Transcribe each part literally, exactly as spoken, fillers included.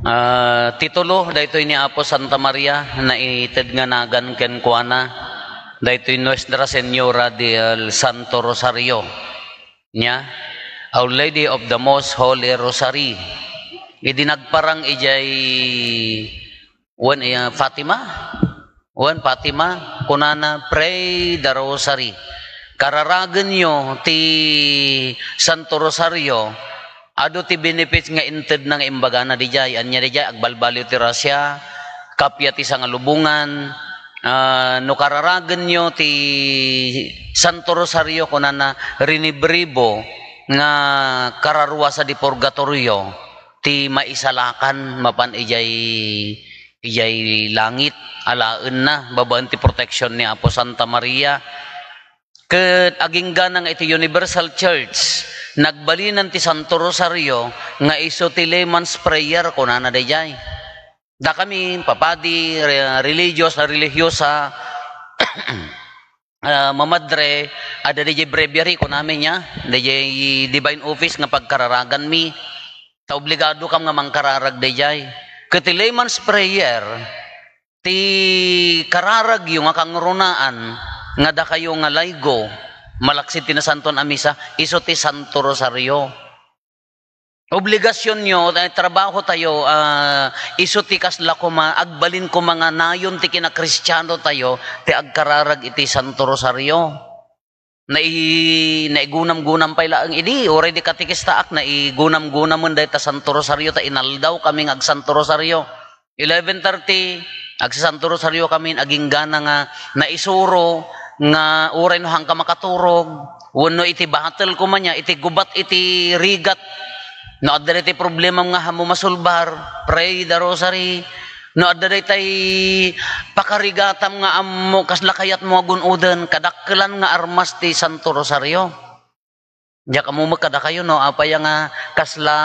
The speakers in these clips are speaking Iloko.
Ah, titulo daytoy ni Apo Santa Maria, naited nga nagan kenkuana, daytoy Nuestra Señora del Santo Rosario. Nya, Our Lady of the Most Holy Rosary. Idi nagparang idiay wen, eh, Fatima? Wen, Fatima, kunana, "Pray the Rosary." Kararagenyo ti Santo Rosario, adu ti benefits nga intedna nga imbagana didiay. Ania didiay, agbalbaliw ti rasya, kappia ti sangalubongan. Ah, no kararagenyo ti Santo Rosario, kunana, rinibribo nga kararuasa di purgatorio ti maisalakan mapan idiay, idiay langit, alaenna, babaen ti protection ni Apo Santa Maria. Ket aginggana nga iti Universal Church, nagbalinan ti Santo Rosario nga isu ti Layman's Prayer, kunana daydiay. Dakami, papadi, re-, religious, religiosa, ah, mamadre, adda didiay breviary, kunami nia, didiay Divine Office nga pagkararaganmi. Ta obligado kam nga mangkararag didiay. Ket ti Layman's Prayer, ti kararagyo nga kangrunaan nga dakayo nga laygo, malaksid ti Nasantoan a Misa, isu ti Santo Rosario. Obligasionyo, eh, trabaho tayo, ah, isu ti kasla koma, agbalin koma nga nayon ti kinakristiano tayo, ti agkararag iti Santo Rosario. Nai-, naigunam-gunam pay laeng idi, uray di katekista ak, naigunam-gunamen dayta Santo Rosario, ta inaldaw kami nga agsanto Rosario. Eleven thirty, agsasanto Rosario kami, aginggana nga naisuro nga uray no haanka makaturog, wenno iti batel koma nia, iti gubat iti rigat, no adda daytoy problema nga haanmo masolbar, pray the rosary. No adda daytay pakarigatam nga ammo, kasla kayatmo nga gun-oden, kadakkelan nga armas ti Santo Rosario. Diak ammo met kadakayo, no, apay nga kasla,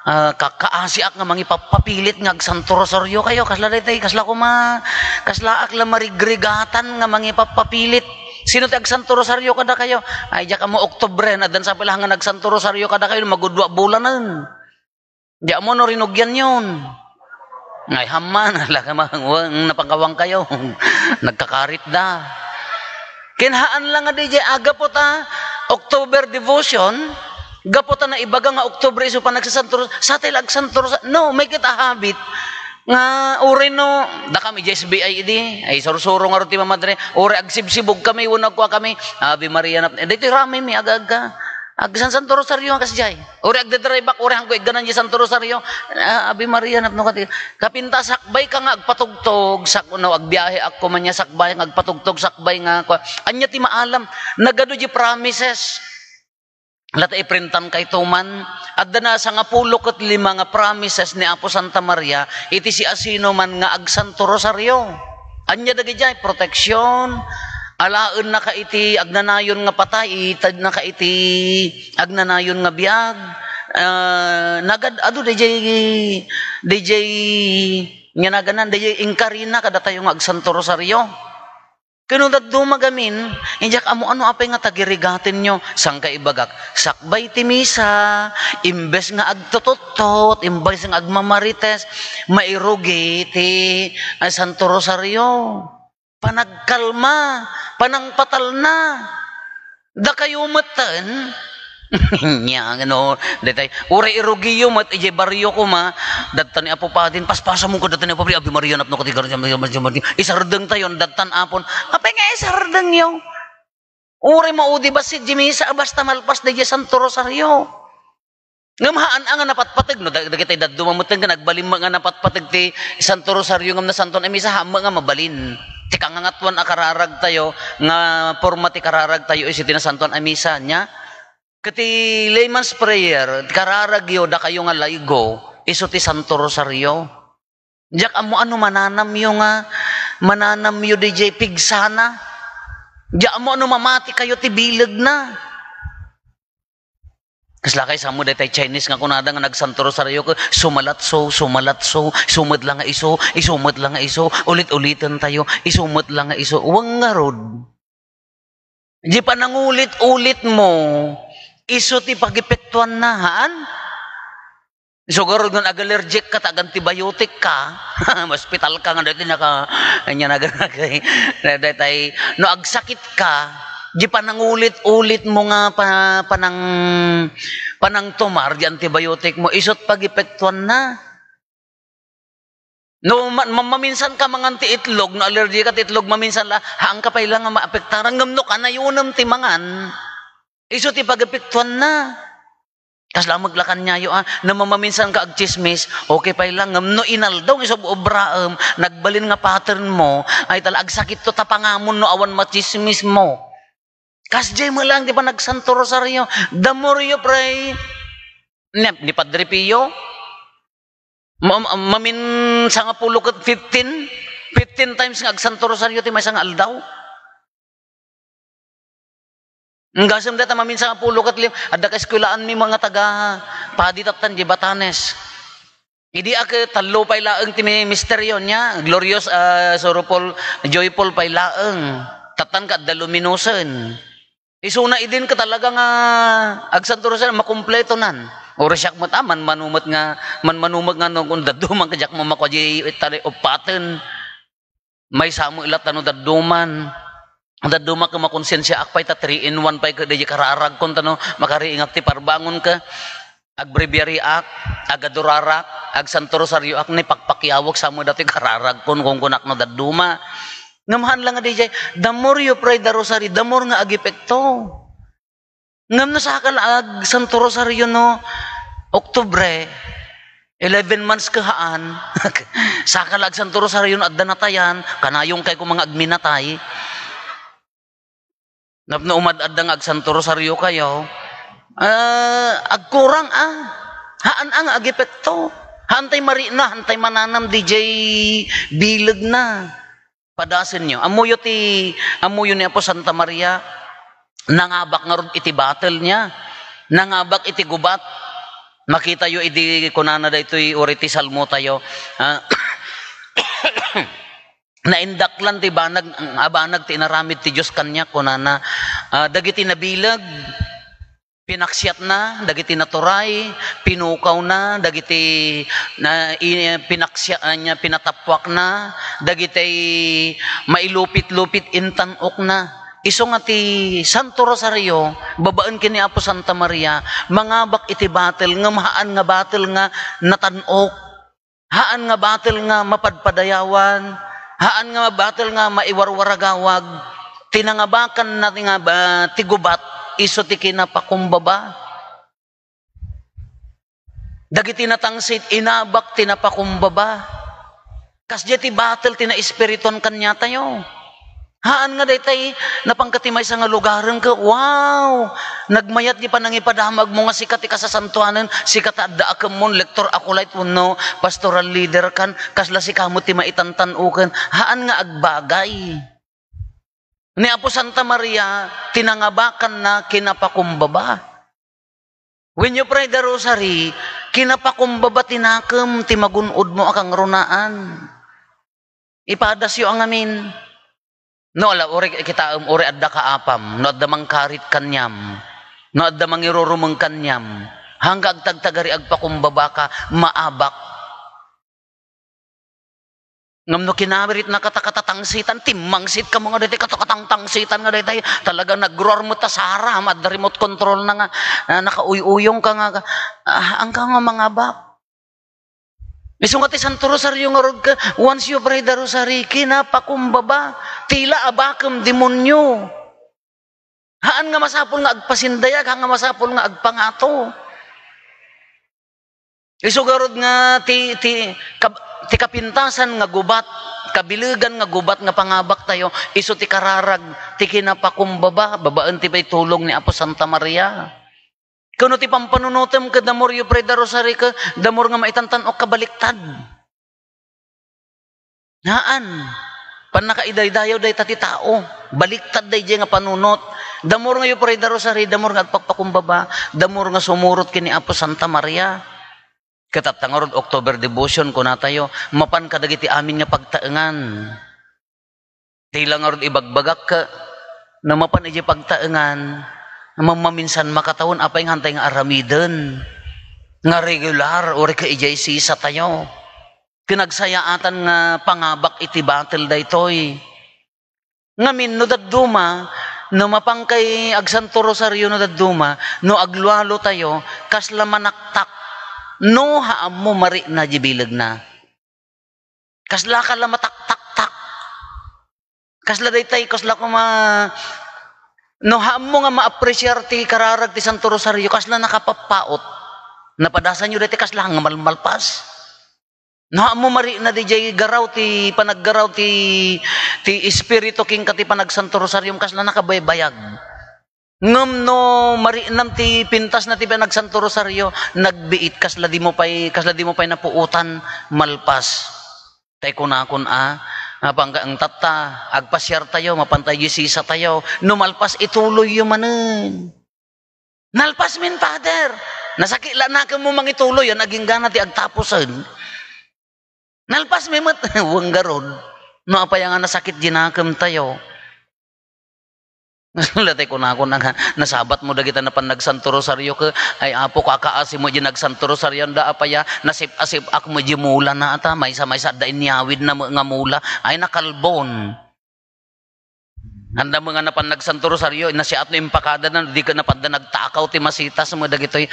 ah, ka-, kaasiak nga mangipappapilit nga agsanto rosario kayo, kasla daytoy, kasla koma, kasla ak la marigrigatan nga mangipappapilit. Sino ti agsanto rosario kadakayo? Ay, diak ammo, Oktubre, addan sa pila nga nagsanto rosario kadakayo, magudua bulanen. Diak ammo no rinugianyon. Ay, hamman, ala ka ma-, wa-, napangkawang kayo. Nagkakarit da. Kinhaan lang nga didiay, agapo ta, October devotion, gapo ta naibaga nga October isu panagsasanto Ros-, sa tayo agsanto Ros-, no, make it a habit. Nga, uray no, dakami diay S B I idi, ay sursuro nga ruti mamadre, uray agsibsibog kami, wenno agkua kami, Ave Maria, nap-, daytoy ramay mi, aga-aga. Agsansanto Rosario nga kasdiay. Uray agdadrive-ak, uray haanko igganan diay Santo Rosario. Ah, Ave Maria, napno ka ti-, kapinta, sakbay ka nga agpatugtog, sak-, no, agbiahe ak koma nia, sakbay nga agpatugtog, sakbay nga, kua-, ania ti maalam? Nagadu diay promises. Lata iprintan kay tuman. Adda na sangapulo ket lima nga promises ni Apo Santa Maria, iti siasinoman nga agsanto Rosario. Ania dagidiay? Protection. Alaennaka iti agnanayon nga patay, itednaka iti agnanayon nga biag. Ah, nagad-adu daydiay, daydiay nga naganan, daydiay inkarina kadatayo nga agsanto Rosario. Ken no dadduma gamin, diak ammo no apay nga tagirigatenyo, saan ka ibagak, sakbay ti misa, imbes nga agtututtot, imbes nga agmamarites, mairugi ti, ah, Santo Rosario. Panagkalma, panangpatalna. Dakayo metten, nia, no, daytay, uray irugiyo met, idiay barrio koma, dadta ni Apo Padin, paspasam mo ko, dadta ni Apo Padin, Ave Maria, napno ka ti gar-, isardeng tayo, dadtan apon, apay nga isardengyo? Uray maudi bassit diay misa, basta malpas daydiay Santo Rosario. Ngem haan a nga napatpateg, no, dag-, dagiti dadduma metten nga nagbalin met nga napatpateg ti Santo Rosario ngem nasanton a misa, haan met nga mabalin. Ti kangangatoan a kararag tayo, nga porma ti kararag tayo, isu ti nasanton a misa, nia? Ket ti Layman's Prayer, kararagyo, dakayo nga laygo, isu ti Santo Rosario. Diak ammo no mananamyo nga, mananamyo didiay pigsana. Diak ammo no mamati kayo ti bilegna. Kasla kay samo daytay Chinese nga kunada nga nagsanto rosario ket sumalatso, sumalatso, isu met la nga isu, isu met la nga isu, ulit-uliten tayo, isu met la nga isu. Wen ngarud. Di panangulit-ulit mo, isu ti pagepektuanna, haan? Isu garud nga ag-allergic ka, ta ag-antibiotic ka, maospital ka nga daytoy naka, anya na, nagay, daytay, no agsakit ka, di panangulit-ulit mo nga pa-, panang-, panangtumar di antibiotic mo, isut pagepektuan na. No ma-, ma-, maminsan ka mangan ti itlog, no allergic ka ti itlog, maminsan la, haan ka pay la nga maapektaran, ngem no kanayonem ti mangan, isu ti pagepektuan na. Kasla met la kaniayo, a, no mamaminsan ka agtsismis, okay pay la, ngem no inaldaw nga isub-obraem, nagbalin nga pattern mo, ay tala, agsakitto ta pangamon no awan matsismis mo. Kasdiay met lang ti panagsanto rosario. The more you pray, ni, ni Padre Pio, ma-, ma-, mamin sangapulo ket fifteen, fifteen times nga agsanto rosario ti maysa nga aldaw. Ngem gasem dayta mamin sangapulo ket lim-, adda kaeskuelaanmi mga taga padi tattan di Batanes. Idi a ket tallo pay laeng ti mi-, misteryo nia, glorious, a, sorrowful, joyful pay laeng. Tattan ket adda luminosen. Isuna idin ket talaga nga agsanto rosario, makumpletonan. Uray siak met, a, manmano met nga, manmano met nga no, kun dadduma ket diak mamakua di tali uppaten. Maysa met latta no dadduman. Dadduma ket makonsensiaak pay ta three in one pay ket diay kararagkon ta no makariingak ti parbangon ket agbreviaryak, agadurarak, agsanto rosarioak, ni pakpakiawek sa met datoy kararagkon, kunkunak no dadduma. Ngem haan la nga diay, the more you pray the rosary, the more nga agepekto. Ngem no saka la agsanto rosario no Oktubre, eleven months ket haan, saka la agsanto rosario no adda natayan, kanayon kay koma nga agminatay. Napno umad-adda nga agsanto rosario kayo, ah, agkurang, a. Haan, a, nga agepekto. Haan tay marikna, haan tay mananam, diay bilegna. Padasenyo. Ammoyo ti, ammoyo ni Apo Santa Maria, nangabak ngarud iti batel nia. Nangabak iti gubat. Makitayo idi kunana daytoy, uray ti salmo tayo. Ah, naindaklan ti banag, a banag ti inaramid ti Dios kaniak, kunana, ah, dagiti nabileg, pinaksiatna dagiti naturay, pinukawna dagiti na, i-, pinaksia-, ania, pinatappuakna dagiti mailupit-lupit intan-okna. Isu nga ti Santo Rosario, babaen ken ni Apo Santa Maria, mangabak iti batel, ngem haan nga batel nga natan-ok. Haan nga batel nga mapadpadayawan, haan nga batel nga maiwarwaragawag, ti nangabakanna ti nga ba-, ti gubat, isu ti kinapakumbaba. Dagiti natangsit, inabak ti napakumbaba. Kasdiay ti batel ti naespirituan kaniatayo. Haan nga daytay, napan ka ti maysa nga lugaren ket, wow! Nagmayat di panangipadamagmo nga sika ti kasasantoanen, sika ti adda a kemmon, lektor, acolyte, wenno pastoral leader kan, kasla sika met ti maitantan-oken. Haan nga agbagay. Ni Apo Santa Maria, ti nangabakanna kinapakumbaba. When you pray the rosary, kinapakumbaba ti nakem ti magun-odmo a kangrunaan. Ipadasyo a ngamin. No, ala, uray kitaem, uray adda kaapam, no adda mangkarit kaniam, no adda mangirurumeng kaniam, haan nga agtagtagari agpakumbabaka, maabak. Ngem no kinaritna katakatangsitan, timmangsit ka mo nga daytay, katakatangtangsitan nga daytay, talaga nagruar met ta sara, adda remote control na nga, ah, nakauyuyong ka nga, ah, haan ka nga mangabak. Isu nga ti Santo Rosario ngarud ka, once you pray the rosary, kinapakumbaba, tila abakem demonyo. Haan nga masapul nga agpasindayag, haan nga masapul nga agpangato. Isu garud nga ti, ti, kab-, ti kapintasan nga gubat, kabilegan nga gubat nga pangabak tayo, isu ti kararag ti kinapakumbaba, babaen ti pay tulong ni Apo Santa Maria. Kuno ti pampanunotem ket the more you pray the rosary ket the more nga maitantan-ok kabaliktad. Haan. Pannakaidaydayaw dayta ti tao. Baliktad daydiay nga panunot. The more nga you pray the rosary, the more nga agpakpakumbaba, the more nga sumurot ken ni Apo Santa Maria. Ket adda ngarud October devotion, kunatayo, mapan kadagiti amin nga pagtaengan. Tila ngarud ibagbagak, no mapan idiay pagtaengan, mammaminsan makatawen, apay nga hantay nga aramiden. nga regular, uray ket idiay sisatayo. Ket nagsayaatan nga pangabak iti batel daytoy. Ngamin, no dadduma, no mapankay agsanto rosario no dadduma, no aglualo tayo, kasla manaktak, no haammo marikna di bilegna. Kasla ka la mataktaktak. Kasla daytay, kasla koma, no haammo nga ma-appreciar ti kararag ti Santo Rosario, kasla nakapappaot. Napadasanyo daytay, kasla nga malmalpas. No haammo marikna didiay garaw ti panaggaraw ti, ti Espiritu kenka ti panagsanto Rosariom, kasla nakabaybayag. Ngem no mariknam ti pintasna ti panagsanto Rosario, nagbiit, kasla dimo pay, kasla dimo pay napuotan, malpas. Tay kunakon a, apang ka, eng tatta, agpasiartayo, mapantayo sisatayo. No malpas, ituloyyo manen. Nalpasmin, Father. Nasakit la nakemmo mangituloy, yan aginggana ti agtapusen. Nalpasmi met, wen garud. No apay nga nasakit di nakemtayo. Latay kunakon nga, nasabatmo dagita napan nagsanto rosario ket, ay Apo, kakaasi mo di nagsanto rosario, anda apay a, nasip-asip-ak mo di mula na ata, maysa-maysa adda inyawidna met nga mula, ay nakalbon. Anda met nga napan nagsanto rosario, nasiatno impakada na, di ka napadda nagtakaw ti masitas mo dagitoy.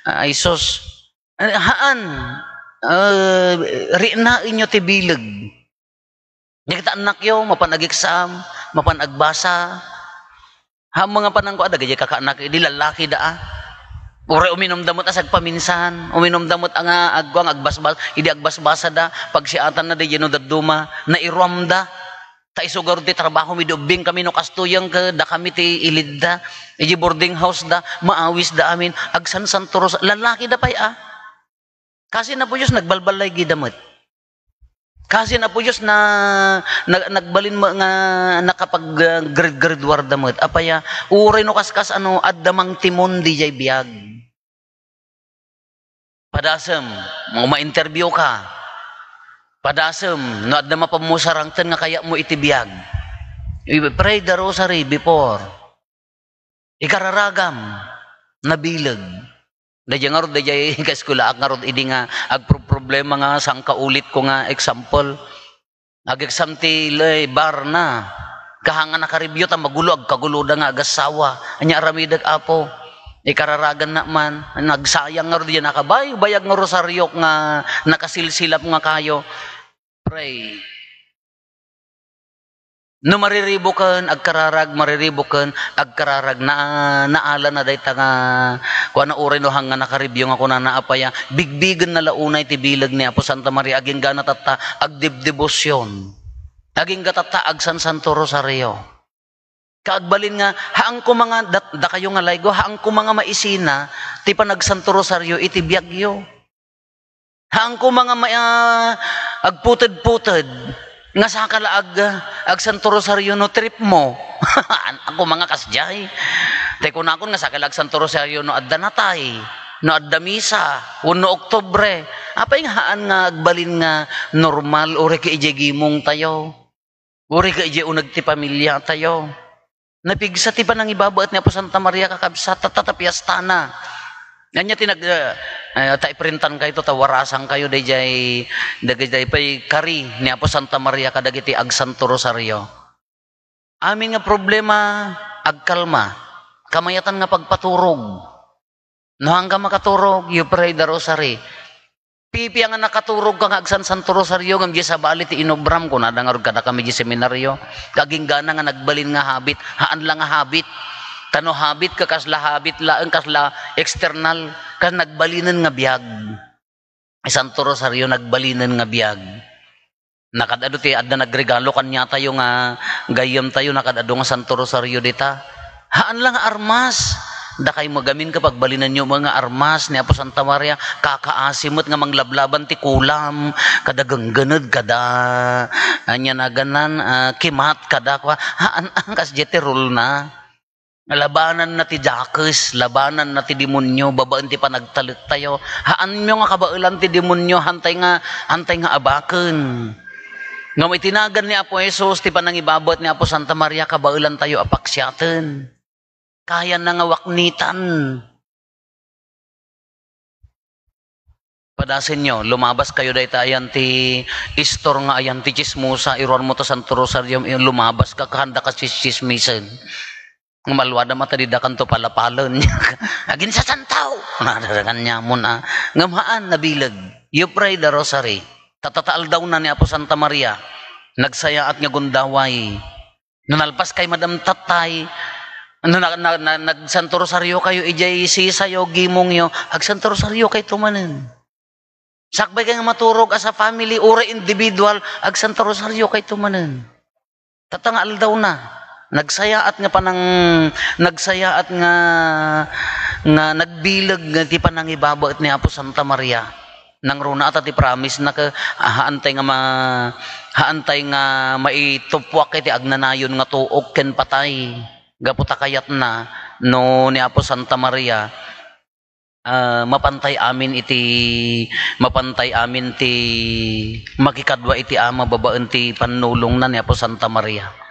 Ay sus. Eh, haan. Eh, riknaenyo ti bileg. Dagita annakyo, mapan ag-exam, mapan agbasa. Haan nga panangko, adda dagiti kakaanak, idi lallaki da, a. Uray uminumda met a sagpaminsan, uminumda met a nga agkuan, agbasbas, idi agbasbasada, pagsiatanna, di no dadduma, nairuamda. Ta isu garud ti trabaho mi, idi ubbing kami no kastoyen ket dakami ti ilidda. Idi boarding house da, maawis da amin. Agsansanto Rosa-, lallaki da pay, a. Kasi Apo Dios, nagbalballay gida met. Kasi Apo Dios na, na, nagbalin mo nga nakapag, ah, grade, grade war da met. Apay a, uray no kaskas ano, adda mangtimon didiay biag. Padasem, no ma-interview ka. Padasem, no adda mapan mo sarangten nga kayat mo iti biag. Pray the rosary before. Ikararagam, nabileg. Daydiay ngarud, daydiay kaeskulaak ngarud idi nga agproproblema nga sangka ulit ko nga example. Ag-exam ti le-, bar na. Kaha nga nakaribyo ta magulo, agkaguloda nga agassawa. Ania aramidek, Apo? Ikararaganna man. Nagsayang ngarud diay nakabaybayag nga rosariok nga nakasilsilap nga kayo. Pray. No mariribuken, agkararag, mariribuken, agkararag. Na-, naalana dayta nga, kuana, uray no haan nga nakaribyo nga kunana, apay a, bigbigenna la unay ti bileg ni Apo Santa Maria, aginggana tatta, agdebdebosion. Agingga tatta, agsansanto rosario. Kaagbalin nga, haan koma nga, dat-, dakayo nga laygo, haan koma nga maisina, ti panagsanto rosario, iti biagyo. Haan koma nga ma-, ah, agputed-puted nga saka la ag-, agsanto rosario no trip mo. Haan koma nga kasdiay. Tay kunakon nga saka la agsanto rosario no adda natay, no adda misa, wenno Oktubre. Apay nga haan nga agbalin nga normal, uray ket idiay gimong tayo. Uray ket idiay uneg ti pamiliatayo. Napigsa ti panangibabaet ni Apo Santa Maria, kakabsat, tatta, ta piestana. Ania ti nag-, eh, eh, ta iprintan kayto, ta warasan kayo daydiay, dagiti pay kari ni Apo Santa Maria kadagiti agsanto rosario. Amin nga problema, agkalma. Kamayatan nga pagpaturog. No haanka makaturog, you pray the rosary. Pipian nga nakaturogka nga agsansanto rosario ngem di sabali ti inobram, kunada ngarud kadakami di seminario. Kaginggana nga nagbalin nga habit, haan la nga habit. Ta no habit ket kasla habit laeng, kasla external, kas nagbalinen nga biag. Santo Rosario nagbalinen nga biag. Nakad-adu ti adda nagregalo kaniatayo nga gayyemtayo, nakad-adu nga Santo Rosario dita. Haan la nga armas. Dakay mo gamin ket pagbalinenyo met nga armas ni Apo Santa Maria, kakaasi met nga manglablaban ti kulam, kada genggened, kada, ania naganan, ah, kimat, kada kua. Haan, ah, kasdiay ti rule na. Labananna ti dakes, labananna ti demonio, babaen ti panagtalektayo. Haanyo nga kabaelan ti demonio, hantay nga, hantay nga abaken. Ngem iti nagan ni Apo Jesus, ti panangibabaet ni Apo Santa Maria, kabaelantayo a paksiaten. Kayanna nga waknitan. Padasenyo, lumabaskayo dayta ayan ti istor nga ayan ti chismosa, iruarmo to Santo Rosario, lumabas ka, kaanda ka chismisen. Nga malwadam a ta didakanto palapalen. Aginsasanto! Nadadakan niya mo na. Ngem haan, nabileg. You pray the rosary. Tatata aldawna ni Apo Santa Maria. Nagsayaat nga gundaway. No nalpas kay Madam Tatay, no na, na, na, nagsanto rosario kayo, ijay sisayo, gimongyo, agsanto rosario kay tumanen. Sakbay kay nga maturog as a family, uray individual, agsanto rosario kay tumanen. Tatanga aldaw na. Nagsayaat nga panang, nagsayaat nga, nga nagbileg nga ti panangibabaet ni Apo Santa Maria. Nangruna ata ti promise na ka, haantay nga ma, haantay nga maitupuak iti agnanayon nga tuok ken patay. Gapu ta kayatna no ni Apo Santa Maria, ah, mapantay amin iti, mapantay amin ti makikadua iti Ama babaen ti pannulongna ni Apo Santa Maria.